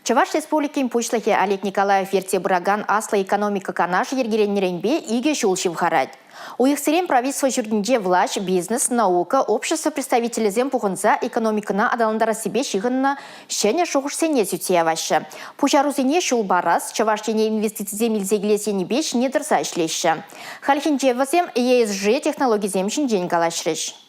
Чӑваш Республикин Пуҫлӑхӗ Олег Николаев ертсе пыракан Аслӑ экономика канашӗ йӗркеленнӗренпе икӗ ҫул ҫывхарать. Уйӑхсерен правительство ҫуртӗнче влаҫ, бизнес, наука, общество представителӗсем пухӑнса экономикӑна аталантарассипе ҫыхӑннӑ ҫӗнӗ шухӑшсене сӳтсе яваҫҫӗ. Пуҫарусене ҫул парас, Чӑваш Ене инвестицисем илсе килес енӗпе ҫине тӑрса ӗҫлеҫҫӗ. Хальхинче вӗсем ESG технологисем ҫинчен калаҫрӗҫ.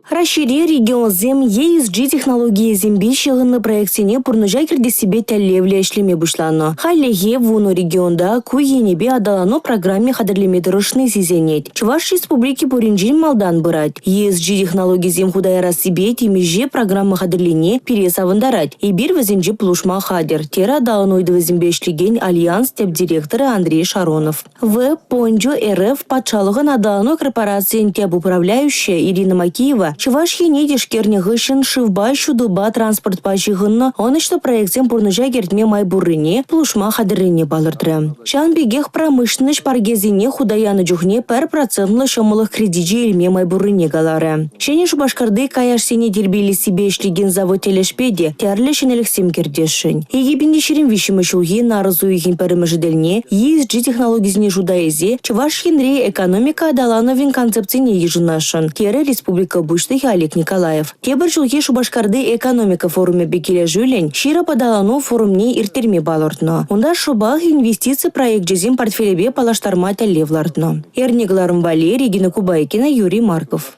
Раҫҫейре регионсем ESG технологийӗсемпе ҫыхӑннӑ проектсене пурнӑҫа кӗртессипе тӗллевлӗ ӗҫлеме пуҫланӑ. Хальлӗхе вунӑ регионта ку енӗпе аталану программи хатӗрлеме тӑрӑшни сисӗнет. Чӑваш Республики пуринчен малтан пырать. ESG технологисем хута ярассипе темиҫе программа хатӗрлени пире савӑнтарать. Эпир вӗсенче пулӑшма хатӗр, терӗ аталану ыйтӑвӗсемпе ӗҫлекен Альянс тӗп директорӗ Андрей Шаронов. В. Пончо РФ патшалӑхӑн аталану корпорацийӗн тӗп управляющийӗ Ирина Макиева Чӑваш Ене тишкернӗ хыҫҫӑн шывпа, ҫутӑпа, транспортпа ҫыхӑннӑ ӑнӑҫлӑ проектсем пурнӑҫа кӗртме май пуррине, пулӑшма хатӗррине палӑртрӗ. Ҫавӑн пекех промышленноҫ паркӗсене хута янӑ чухне пӗр процентлӑ ҫӑмӑллӑх кредичӗ илме май пуррине каларӗ. Ҫӗнӗ Шупашкарти каяшсене тирпейлессипе ӗҫлекен завод тӗлӗшпе те тӗрлӗ ҫӗнӗлӗхсем кӗртесшӗн. 2023 ҫулхи нарӑс уйӑхӗн пӗрремӗшӗ тӗлне ESG технологисене шута илсе Чӑваш Енри экономика аталанӑвӗн концепцине йышӑнасшӑн, терӗ республика Пуҫлӑхӗ Олег Николаев. Тепӗр ҫулхи Шупашкарти экономика форумӗпе килӗшӳллӗн ҫирӗп аталану форумне ирттерме палӑртнӑ. Унта шӑпах инвестици проекчӗсен портфелӗпе паллаштарма тӗллев лартнӑ. Эрне кӑларӑм валли Регина Кубайкина, Юрий Марков.